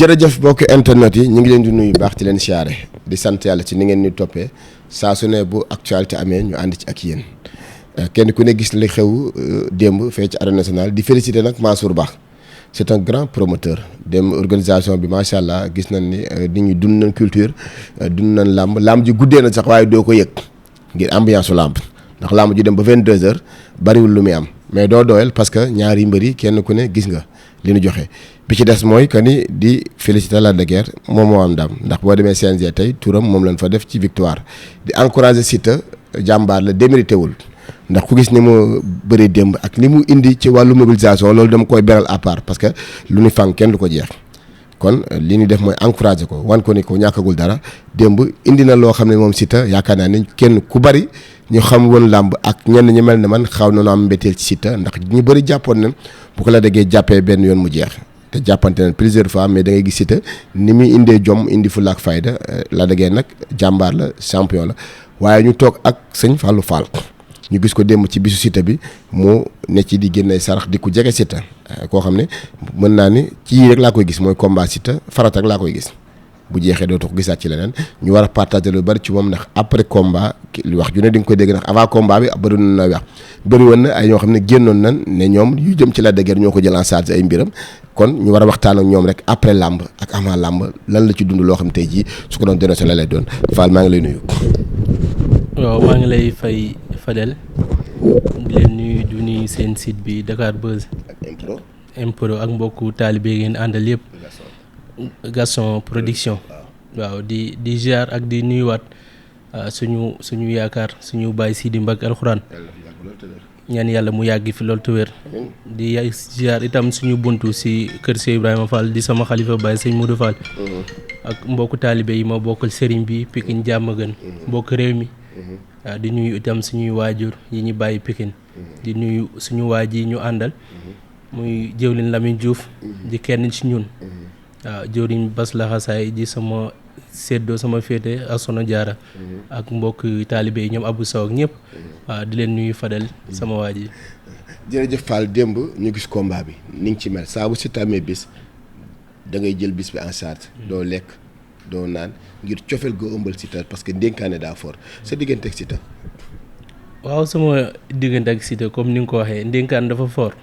jërëjëf mbokki internet yi ñu ngi leen di nuyu baax ci leen siyaare di sant yàlla ci ni ngeen ñu toppee saa su ne bu actualité amee ñu ànd ci ak yéen kenn ku ne gis li xew démb fee ci arène nationale di féliciter nag Mansour Ba c'est un grand promoteur dem organisation bi macha allah gis nañ ni nit ñi dund nañ culture dund nañ làmb ji guddee na sax waaye doo ko yëg ngir ambiance su làmb ndax làmb ji dem ba 22h bariwul lu muy am mais doo doyal parce que ñaari mbër yi kenn ku ne gis nga li ñu joxe. bi ci des mooy que ni di féliciter Lac de Guiers moom moo am ndam ndax boo demee CNG tey turam moom lañ fa def ci victoire di encourager Siteu jàmbaar la démérité wul ndax ku gis ni mu bëri démb ak li mu indi ci wàllu mobilisation loolu dama koy beral à part parce que lu ñu fang kenn du ko jeex kon li ñu def mooy encourager ko wan ko ni ko ñàkkagul dara démb indi na loo xam ne moom Siteu yaakaar naa ni kenn ku bari ñu xam woon làmb ak ñenn ñi mel ne man xaw na am mbetteel ci Siteu ndax ñu bëri jàppoon na bu ko la déggee jàppee benn yoon mu jeex. te jàppante nañ plusieurs fois mais da ngay gis Siteu ni muy indee jom indi fulla ak fayda Lac de Guiers nag jàmbaar la champion la waaye ñu toog ak sëñ Fallou Fall ñu gis ko démb ci bisu Siteu bi mu ne ci di génne sarax di ko jege Siteu koo xam ne mën naa ni ci yii rek laa koy gis mooy combat Siteu farata rek laa koy gis bu jeexee dootu ko gisaat ci leneen ñu war a partager lu bari ci moom ndax après combat li wax ju ne di nga koy dégg ndax avant combat bi bëri na wax bëri woon na ay ñoo xam ne génnoon nan ne ñoom yu jëm ci Lac de Guiers ñoo ko jël en charge ay mbiram kon ñu war a waxtaan ak ñoom rek après làmb ak avant làmb lan la ci dund loo xam tey jii su ko doon dénoncé la lay doon Fall maa ngi lay nuyu. waaw maa ngi lay fay Fadel di leen nuyu du nuyu seen site bi Dakar Buzz ak Impro ak mbokku taalibe ngeen àndal yëpp. Gaston Production waaw di ziar ak di nuyuwaat suñu yaakaar suñu baay Sidi Mbacke alxuraan ñaan yàlla mu yàgg fi loolu te wér di ziar itam suñu buntu si kër Cheikh Ibrahima Fall di sama xalifa baay sëñ Modou Fall ak mbokku taalibe yi ma bokkal sëriñ bi Pikine Diamaguène mbokk réew mi waaw di nuyu itam suñuy waajur yi ñu bàyyi Pikine di nuyu suñu waaj yi ñu àndal muy jëwlin Lamine Diouf di kenn ci ñun waaw jëwriñ Bas Laxasaay di sama séddoo sama féete ak Sono Jaara ak mbokk taalibe yi ñoom Abou Sow ak ñëpp waaw di leen nuyu Fadel sama waa ji. jërëjëf Fall démb ñu gis combat bi ni nga ci mel saa bu Siteu amee bis da ngay jël bis bi en charge doo lekk doo naan ngir cofeel goo ëmbal Siteu parce que ndénkaane daa fort sa diggante ak Siteu. waaw sama diggante ak Siteu comme ni nga ko waxee ndénkaan dafa fort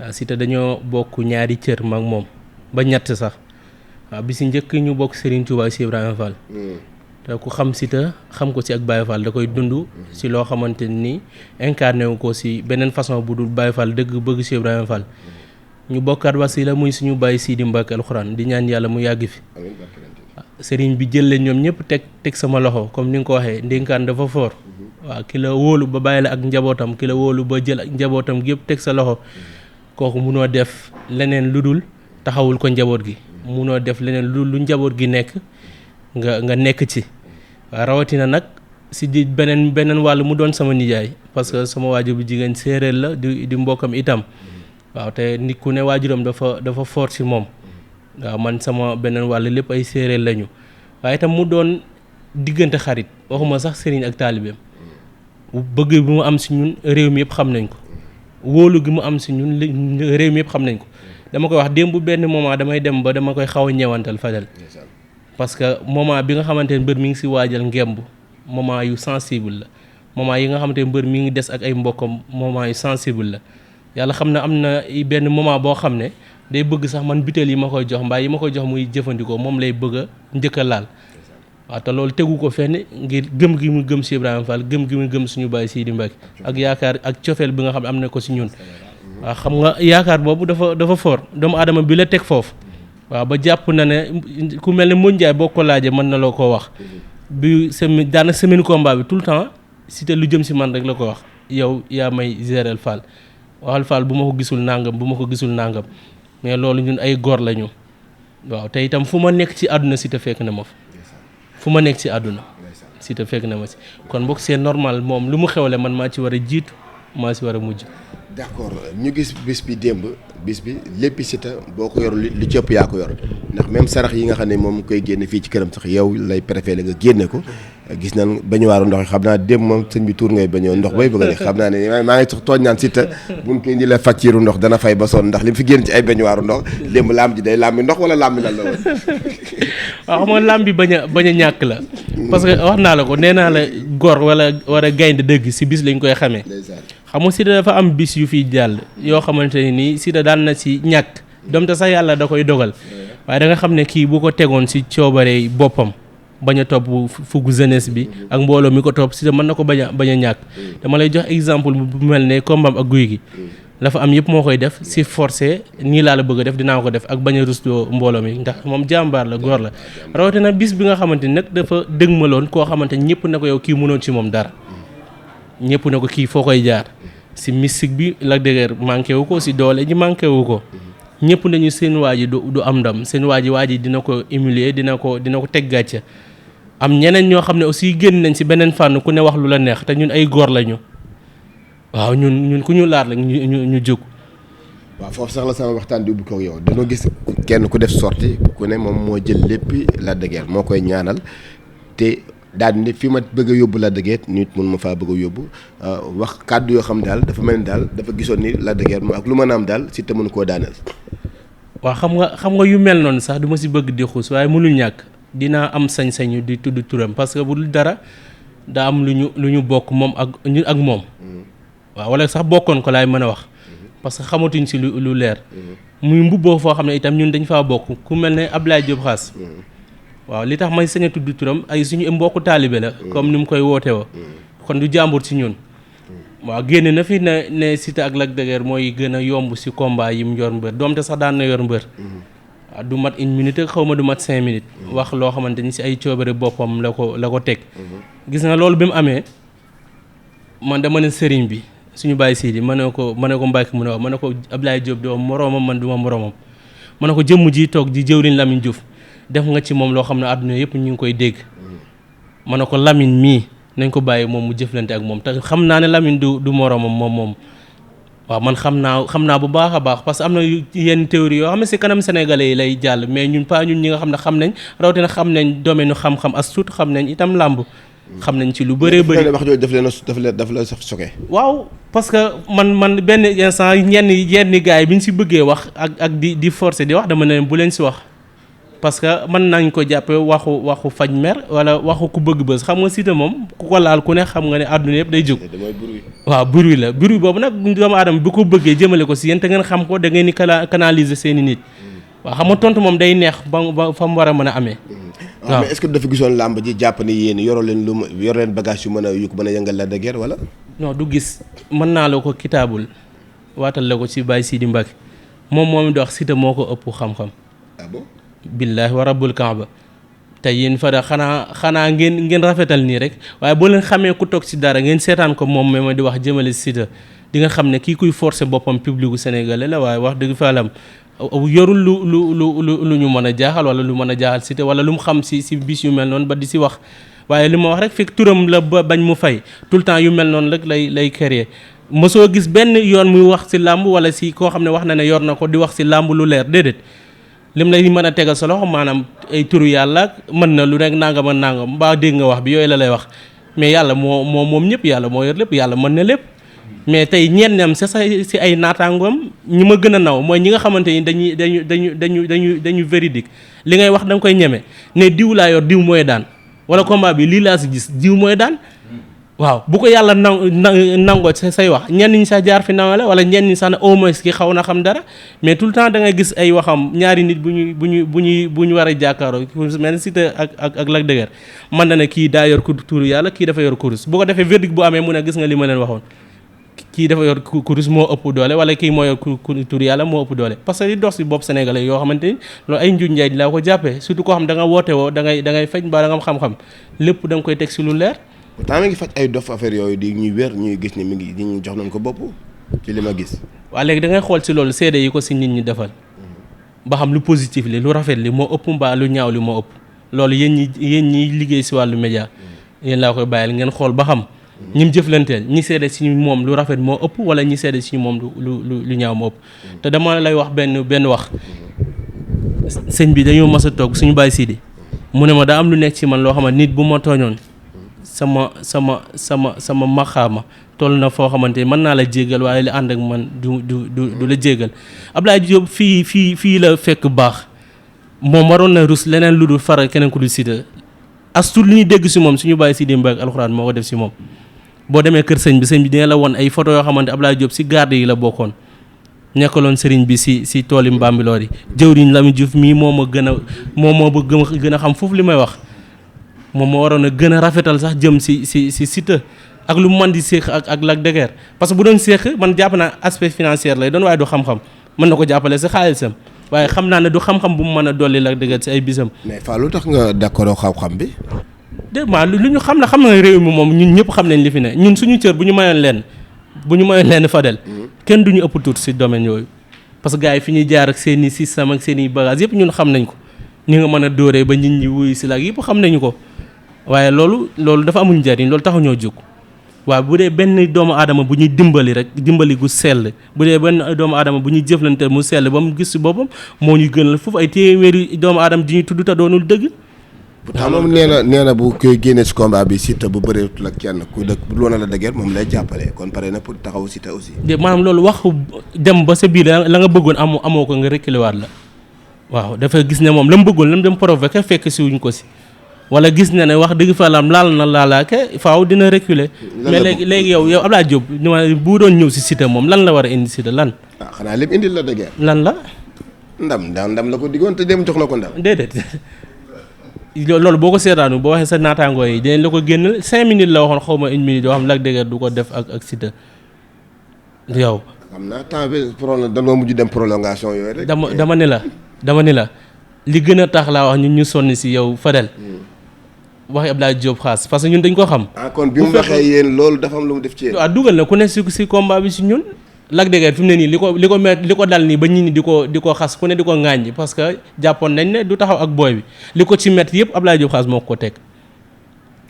waaw Siteu dañoo bokk ñaari cër mag moom. ba ñett sax waaw bi si njëkk ñu bokk Serigne Touba Cheikh Ibrahima Fall te ku xam Siteu xam ko si ak Baye Fall da koy dund si loo xamante ni incarné wu ko si beneen façon bu dul Baye Fall dëgg bëgg Cheikh Ibrahima Fall ñu bokkaat wasila muy suñu Baye Sidi Mbacke alxuraan di ñaan yàlla mu yàgg fi Serigne bi jël leen ñoom ñëpp teg sama loxo comme ni nga ko waxee ndénkaan dafa fort waaw ki la wóolu ba bàyyi la ak njabootam ki la wóolu ba jël ak njabootam gépp teg sa loxo kooku munoo def leneen lu dul taxawul ko njaboot gi munoo def leneen lu njaboot gi nekk nga nekk ci waaw rawatina nag si di beneen wàll mu doon sama nijaay parce que sama waajur bu jigéen séeréer la di mbokkam itam waaw te nit ku ne waajuram dafa fort si moom waaw man sama beneen wàll lépp ay séeréer lañu waaye itam mu doon diggante xarit waxuma sax sëriñ ak taalibeem bëgg bi mu am si ñun réew mi yëpp xam nañ ko wóolu gi mu am si ñun réew mi yëpp xam nañ ko dama koy wax démb benn moment damay dem ba dama koy xaw a ñeewantal Fadel parce que moment bi nga xamante ne mbër mi ngi si waajal ngemb moment yu sensible la moment yi nga xamante ne mbër mi ngi des ak ay mbokkam moment yu sensible la yàlla xam ne am na benn moment boo xam ne day bëgg sax man butéel yi ma koy jox mbaa yi ma koy jox muy jëfandikoo moom lay bëgg a njëkk a laal waaw te loolu tegu ko fenn ngir gëm gi mu gëm si Ibrahima Fall gëm gi mu gëm suñu baay Sidi Mbacke ak yaakaar ak cofeel bi nga xam ne am na ko si ñun waaw xam nga yaakaar boobu dafa fort doomu aadama bi la teg foofu waaw ba jàpp na ne ku mel ne Modou Ndiaye boo ko laajee mën na loo koo wax bi semaine combat bi tout le temps Siteu lu jëm si man rek la ko wax yow yaa may gérer Fall waxal Fall bu ma ko gisul nangam mais loolu ñun ay góor lañu waaw te itam fu ma nekk ci àdduna Siteu fekk na ma fa fu ma nekk ci àdduna Siteu fekk na ma si kon mbokk c'est normal moom lu mu xewle man maa ci war a jiitu maa si war a mujj. d'accord ñu gis bis bi démb bis bi lépp Siteu boo ko yor li ci ëpp yaa ko yor ndax même sarax yi nga xam ne moom koy génne fii ci këram sax yow lay préféré nga génne ko gis nañ bañuwaaru ndox yi xam naa démb moom sëñ bi tuur ngay bañoo ndox bay bëgg a xam naa ne maa ngi tooñ naan Siteu buñ koy indi la facture ndox dana fay ba sonn ndax li mu fi génn ci ay bañuwaaru ndox démb lamb ji day lambi ndox wala lambi lan la woon. waaw xam nga lamb bi bañ a ñàkk la parce que wax naa la ko nee naa la góor wala gaynde dëgg si bis lañ koy xamee. xam nga Siteu dafa am bis yu fiy jàll yoo xamante ne nii Siteu daan na si ñàkk donte sax yàlla da koy dogal waaye da nga xam ne kii bu ko tegoon si coobare boppam bañ a topp fuggu jeunesse bi ak mbooloo mi ko topp Siteu mën na ko bañ a ñàkk. dama lay jox exemple bu mel ne combat ak guy gi la fa am yëpp moo koy def si forcé nii laa la bëgg a def dinaa ko def ak bañ a rusloo mbooloo mi ndax moom jàmbaar la góor la rawatina bis bi nga xamante ni nag dafa dëgmaloon koo xamante ni ñëpp na ko yow kii mënoon ci moom dara ñëpp na ko kii foo koy jaar si mystique bi Lac de Guiers manqué wu ko si doole ji manqué wu ko ñëpp nañu seen waa ji du am ndam seen waa ji dina ko humilier dina ko teg gàcce am ñeneen ñoo xam ne aussi génn nañ si beneen fànn ku ne wax lu la neex te ñun ay góor lañu waaw ñun ku ñu laar la ñu jóg. waaw foofu sax la sama waxtaan di ubbi ko yow dañoo gis kenn ku def sorti ku ne moom moo jël lépp Lac de Guiers moo koy ñaanal te daal ni fi ma bëgg a yóbbu Lac de Guiers nit mun ma faa bëgg a yóbbu wax kàddu yoo xam daal dafa mel ni daal dafa gisoon ni Lac de Guiers moom ak lu mën a am daal Siteu mën koo daaneel. waaw xam nga yu mel noonu sax du ma si bëgg di xuus waaye mënul ñàkk dinaa am sañ-sañu di tudd turam parce que bu dul dara daa am lu ñu bokk moom ak ñun ak moom. waaw wala sax bokkoon ko laay mën a wax parce que xamatuñ si lu leer muy mbubboo foo xam ne itam ñun dañ faa bokk ku mel ne Ablaye Diop Xaas waaw li tax may sañ a tudd turam ay suñu mbokku taalibe la comme ni mu koy woote woo kon du jàmbur ci ñun waaw génne na fi ne Siteu ak Lac de Guiers mooy gën a yomb si combat yi mu yor mbër doom te sax daan na yor mbër waaw du mat une minute ak xaw ma du mat 5 minutes wax loo xamante ni si ay coobare boppam la ko teg gis nga loolu bi mu amee man dama ne sëriñ bi suñu bàyyi Sidi ma ne ko Mbacke mu ne wax ma ne ko Ablaye Diop doo moroomam man du ma moroomam ma ne ko jëmm ji toog ji jëwriñ Lamine Diouf def nga ci moom loo xam ne àdduna yëpp ñu ngi koy dégg ma ne ko Lamine mii nañ ko bàyyi moom mu jëflante ak moom te xam naa ne Lamine du moroomam moom waaw man xam naa bu baax a baax parce que am na yenn théorie yoo xam ne si kanam sénégalais yi lay jàll mais ñun pas ñun ñi nga xam ne xam nañ rawatina xam nañ domaine nu xam-xam as tuut xam nañ itam làmb xam nañ ci lu bëree bëri wax jooju daf la soke waaw parce que man benn instant yenn gars yi bi ñu si bëggee wax ak di forcer di wax dama ne bu leen si wax parce que mën nañ ko jàppe waxu faj mer wala waxu ku bëgg bës xam nga Siteu moom ku ko laal ku ne xam nga ne àdduna yëpp day jóg waaw bruit la bruit boobu nag doomu aadama bu ko bëggee jëmale ko si yéen te ngeen xam ko da ngeen ni canaliser seeni nit waaw xam nga tontu moom day neex ba fa mu war a mën a amee waaw mais est-ce que dafa gisoon làmb ji jàpp ni yéen yoroo leen bagage yu mën a yëngal Lac de Guiers wala non du gis mën naa la ko kitaabul waatal la ko ci Baye Sidi Mbacke moom di wax Siteu moo ko ëpp xam-xam ah bon billaahi wa rabbul kaaba te yéen fa da xanaa ngeen rafetal nii rek waaye boo leen xamee ku toog ci dara ngeen seetaan ko moom ma di wax jëmale Siteu di nga xam ne kii kuy forcer boppam publicu sénégalais la waaye wax dëgg fa lam yorul lu ñu mën a jaaxal wala lu mën a jaaxal Siteu wala lu mu xam si bis yu mel noonu ba di si wax waaye li ma wax rek fekk turam la ba bañ mu fay tout le temps yu mel noonu rek lay créer mosoo gis benn yoon muy wax si làmb wala si koo xam ne wax na ne yor na ko di wax si làmb lu leer déedéet lim lay mën a tegal sa loxo maanaam ay turu yàlla mën na lu rek nangam ak nangam mbaa dégg nga wax bi yooyu la lay wax mais yàlla moom ñëpp yàlla moo yor lépp yàlla mën na lépp mais tey ñenn am si ay naataangoom ñi ma gën a naw mooy ñi nga xamante ni dañu véridique li ngay wax da nga koy ñeme ne diw laa yor diw mooy daan wala combat bi lii laa si gis diw mooy daan waaw bu ko yàlla nangoo say wax ñenn ñi sax jaar fi nawale wala ñenn ñi sax ne au moins ki xaw na xam dara mais tout le temps da ngay gis ay waxam ñaari nit bu ñu war a jàkkaaroo mel Siteu ak Lac de Guiers man na ne kii daa yor tuuru yàlla kii dafa yor kurus bu ko defee verdict bu amee mu ne gis nga li ma leen waxoon kii dafa yor kurus moo ëpp doole wala kii moo yor tuuru yàlla moo ëpp doole parce que di dox si bopp sénégalais yoo xamante ni loolu ay njuuj njaay laa ko jàppee surtout koo xam da nga woote woo da ngay faj mbaa da nga am xam-xam lépp da nga koy teg si lu leer pourtant mi ngi faj ay dof affaire yooyu di ñuy wér ñuy gis ni mi ngi ñu jox nañ ko bopp ci li ma gis. waaw léegi da ngay xool si loolu seede yi ko si nit ñi defal ba xam lu positif li lu rafet li moo ëpp mbaa lu ñaaw li moo ëpp loolu yéen ñi liggéey si wàllu média yéen laa koy bàyyil ngeen xool ba xam ñi mu jëflanteel ñi seede si moom lu rafet moo ëpp wala ñi seede si moom lu ñaaw moo ëpp te dama lay wax benn wax sëñ bi dañoo mas a toog suñu Baye Sidi mu ne ma daa am lu nekk ci man loo xam ne nit bu ma tooñoon sama maxaama toll na foo xamante ni mën naa la jéggal waaye li ànd ak man du la jéggal Ablaye Diop fii la fekk baax moom waroon na rus leneen lu dul faral keneen ku dul Siteu astul li ñuy dégg si moom suñu bàyyi Sidi Mbaye ak alxuraan moo ko def si moom boo demee kër sëñ bi dina la won ay photo yoo xamante Ablaye Diop si garde yi la bokkoon nekkaloon sëriñ bi si tooli Mbambilor yi jëwriñ Lamine Diouf mii moo ma gën a xam foofu li may wax moom moo waroon a gën a rafetal sax jëm si Siteu ak lu man di séeq ak Lac de Guiers parce que bu doon séeq man jàpp naa aspect financier lay doon waaye du xam-xam mën na ko jàppale si xaalisam waaye xam naa ne du xam-xam bu mu mën a dolli Lac de Guiers si ay bisam. mais Fall lu tax nga d'accord xam-xam bi. dégg nga lu ñu xam na réew mi moom ñun ñëpp xam nañ li fi ne ñun suñu cër bu ñu mayoon leen Fadel kenn du ñu ëpp tuut si domaine yooyu parce que gars yi fi ñuy jaar ak seen i système ak seen i bagage yëpp ñun xam nañ ko ni nga mën a dóoree ba nit ñi wuyu si la yëpp xam nañu ko waaye loolu dafa amul njariñ loolu taxu ñoo jóg waaw bu dee benn doomu aadama bu ñuy dimbali rek dimbali gu sell bu dee benn doomu aadama bu ñuy jëflante mu sell ba mu gis si boppam moo ñuy gënal foofu ay téeméeri doomu aadama di ñuy tudd te doonul dëgg. pourtant moom nee na bu koy génnee si combat bi Siteu bu bëreetul ak kenn ku dëkk bu loona la dëgër moom lay jàppale kon pare na pour taxaw Siteu aussi. de maanaam loolu wax dem ba sa biir la nga bëggoon amoo ko nga reculer waat la waaw dafa gis ne moom la mu bëggoon la mu dem provoqué fekk si wuñ ko si wala gis na ne wax dëgg fa laal na laalaake faaw dina reculer. mais léegi yow Abdoulaye Diop bu doon ñëw si Siteu moom lan la war a indi Siteu lan. xanaa lépp indil la dëgër. lan la. ndam la ko diggoon te dem jox na ko ndam. déedéet. loolu boo ko seetaanu boo waxee sa naataangoo yi dinañ la ko génn 5 minutes la waxoon xaw ma 1 minute yoo xam Lac de Guiers du ko def ak Siteu yow. xam naa temps bi dañoo mujj dem prolongation yooyu rek. dama ni la li gën a tax laa wax ñun ñu sonni si yow Fadel. waxi Abdoulaye Diop xaas parce que ñun dañ ko xam. kon bi mu waxee yéen loolu dafa am lu mu def ci yéen. waaw dugal na ku ne si combat bi si ñun. Lac de Guiers fi mu ne nii li ko dal nii ba ñit ñi di ko xas ku ne di ko ŋaaññi parce que jàppoon nañ ne du taxaw ak booy bi li ko ci métti yëpp Abdoulaye Diop xaas moo ko teg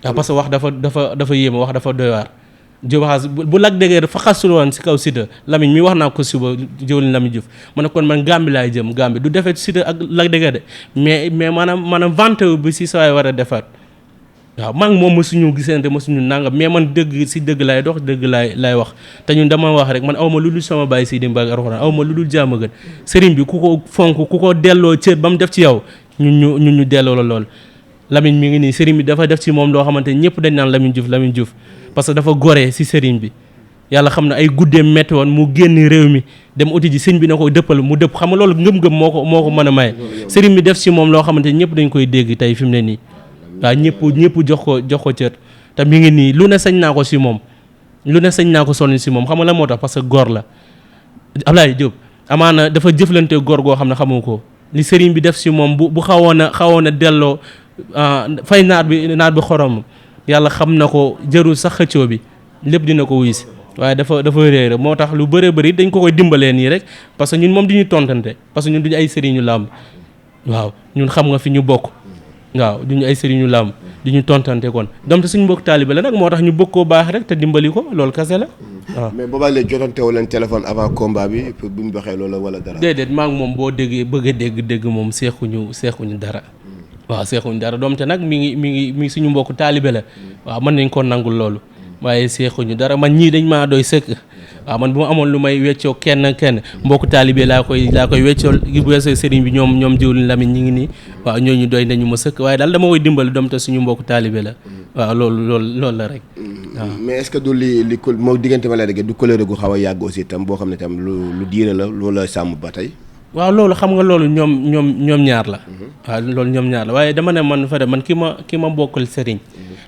waaw parce que wax dafa yéeme wax dafa doy waar Diop xaas bu Lac de Guiers dafa xasul woon si kaw Siteu Lamine mi wax naa ko suba jëwlin Lamine Diouf ma ne kon man Gambie laay jëm Gambie du defee Siteu ak Lac de Guiers de mais maanaam vente bi si saa war a defaat waaw maa ngi moom mësuñu gisante mësuñu nangam mais man dëgg si dëgg laay dox dëgg laay wax te ñun dama wax rek man awma lu dul sama bàyyi Sidi Mbaye Alxuraan awma lu dul jaama gën sëriñ bi ku ko fonk ku ko delloo cër ba mu def ci yow ñun ñu delloo la lool Lamine mi ngi nii sëriñ bi dafa def ci moom loo xamante ñëpp dañ naan Lamine Diouf parce que dafa goree si sëriñ bi yàlla xam ne ay guddeem métti woon mu génn réew mi dem uti ji sëñ bi na ko dëppal mu dëpp xam nga loolu ngëm-ngëm moo ko mën a maye sëriñ bi def ci moom loo xamante ñëpp dañ koy dégg tey fi mu ne nii waaw ñëpp jox ko cër te mi ngi nii lu ne sañ naa ko si moom lu ne sañ naa ko sonni si moom xam nga la moo tax parce que góor la Abdoulaye Diop amaana dafa jëflante góor goo xam ne xamu ko li sëriñ bi def si moom bu xawoon a delloo fay naat bi xorom yàlla xam na ko jërul sax xëccoo bi lépp dina ko wuy si waaye dafa réer moo tax lu bëree bëri dañ ko koy dimbalee nii rek parce que ñun moom du ñu tontante parce que ñun duñu ay sëriñu làmb waaw ñun xam nga fi ñu bokk waaw duñu ay sëriñu làmb du ñu tontante kon donc te suñu mbokk taalibe la nag moo tax ñu bëgg koo baax rek te dimbali ko loolu kase la waaw. mais boobaa léegi jotantewu leen téléphone avant combat bi pour bu ñu waxee loolu wala dara. déedéet maa ngi moom boo déggee bëgg a dégg moom seexuñu dara. waaw seexuñu dara doom te nag mi ngi suñu mbokk taalibe la waaw mën nañ ko nangul loolu waaye seexuñu dara man ñii dañ maa doy sëkk waaw man bu ma amoon lu may weccoo kenn mbokk taalibe laa koy weccoo gi bu weesoo sëriñ bi ñoom jiwlin Lamine ñi ngi nii waaw ñooñu doy nañu ma sëkk waaye daal dama koy dimbali doom te suñu mbokk taalibe la waaw loolu la rek waaw. mais est-ce que du li moo diggante ma la dégg du colère gu xaw a yàgg aussi itam boo xam ne itam lu diire la loolu la sàmm ba tey. waaw loolu xam nga loolu ñoom ñaar la waaw loolu ñoom ñaar la waaye dama ne man fa de man ki ma bokkal sëriñ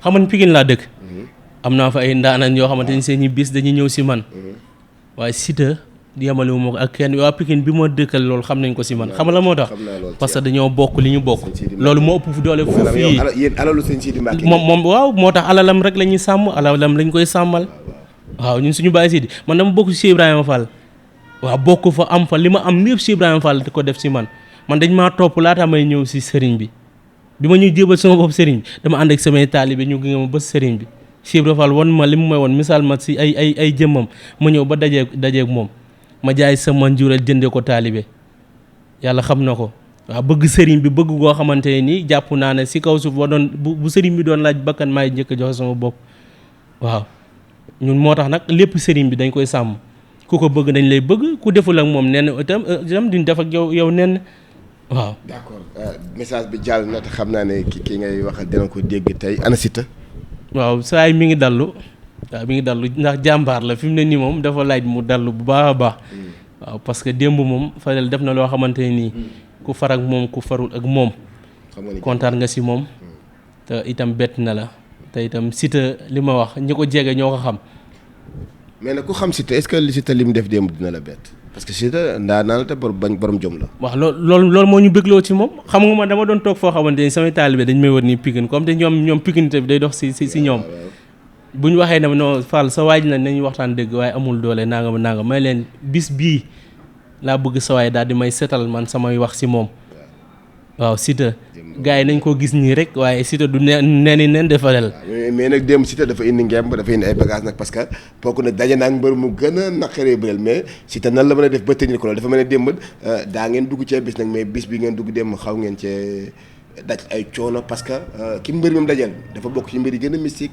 xam nga Pikine laa dëkk am naa fa ay ndaanaan yoo xamante ni seen i bis dañuy ñëw si man waaye Siteu yemale wu ma ko ak kenn waa Pikine bi ma dëkkal loolu xam nañ ko si man xam la moo tax parce que dañoo bokk li ñu bokk loolu moo ëpp doole foofu yi yéen alalu sëñ Sidi Mbacke moom waaw moo tax alalam rek la ñuy sàmm alalam lañ koy sàmmal waaw ñun suñu bàyyi Sidi man dama bokk si Cheikh Ibrahima Fall waaw bokk fa am fa li ma am lépp Cheikh Ibrahima Fall di ko def si man dañ maa topp laata may ñëw si sëriñ bi ma ñuy jébal sama bopp sëriñ bi dama ànd ak samay taalibe ñu gunge ma ba sëriñ bi Cheikh Ibrahima Fall won ma li mu may woon misaal ma si ay jëmmam ma ñëw ba dajeeg moom ma jaay sama njuréel jëndee ko taalibe yàlla xam na ko waaw bëgg sëriñ bi bëgg goo xamante ne nii jàpp naa ne si kaw suuf boo doon bu sëriñ bi doon laaj bakkan maay njëkk a joxe sama bopp waaw ñun moo tax nag lépp sëriñ bi dañ koy sàmm ku ko bëgg dañ lay bëgg ku deful ak moom nen itam duñ def ak yow nen waaw. d'accord message bi jàll na te xam naa ne ki ngay waxal dina ko dégg tey ana Siteu. waaw saa yi mi ngi dallu waaw mi ngi dallu ndax jàmbaar la fi mu ne nii moom dafa laaj mu dallu bu baax a baax waaw parce que démb moom Fadel def na loo xamante ne nii ku far ak moom ku farul ak moom kontaan nga si moom te itam bett na la te itam Siteu li ma wax ñi ko jege ñoo ko xam. mais nag ku xam Siteu est-ce que li Siteu li mu def démb dina la bett parce que Siteu ndaa naa la te borom jom la. waaw loolu moo ñu bégloo ci moom xam nga ma dama doon toog foo xamante ni samay taalibe dañ may wër nii Pikine comme te ñoom Pikine bi day dox si ñoom bu ñu waxee ne non Fall sa waaj na nañu waxtaan dëgg waaye amul doole nangam may leen bis bii laa bëgg sa waay daal di may setal man samay wax si moom waaw Siteu gars yi nañ koo gis nii rek waaye Siteu du neen de Fadel. mais nag démb Siteu dafa indi ngemb dafa indi ay bagages nag parce que kooku nag daje naa mbër mu gën a naqaree bëreel mais Siteu nan la mën a def ba tëjee ko loolu dafa mel ne démb daa ngeen dugg cee bis nag mais bis bi ngeen dugg démb xaw ngeen cee daj ay coono parce que ki mbër mi mu dajal dafa bokk ci mbër yi gën a mystique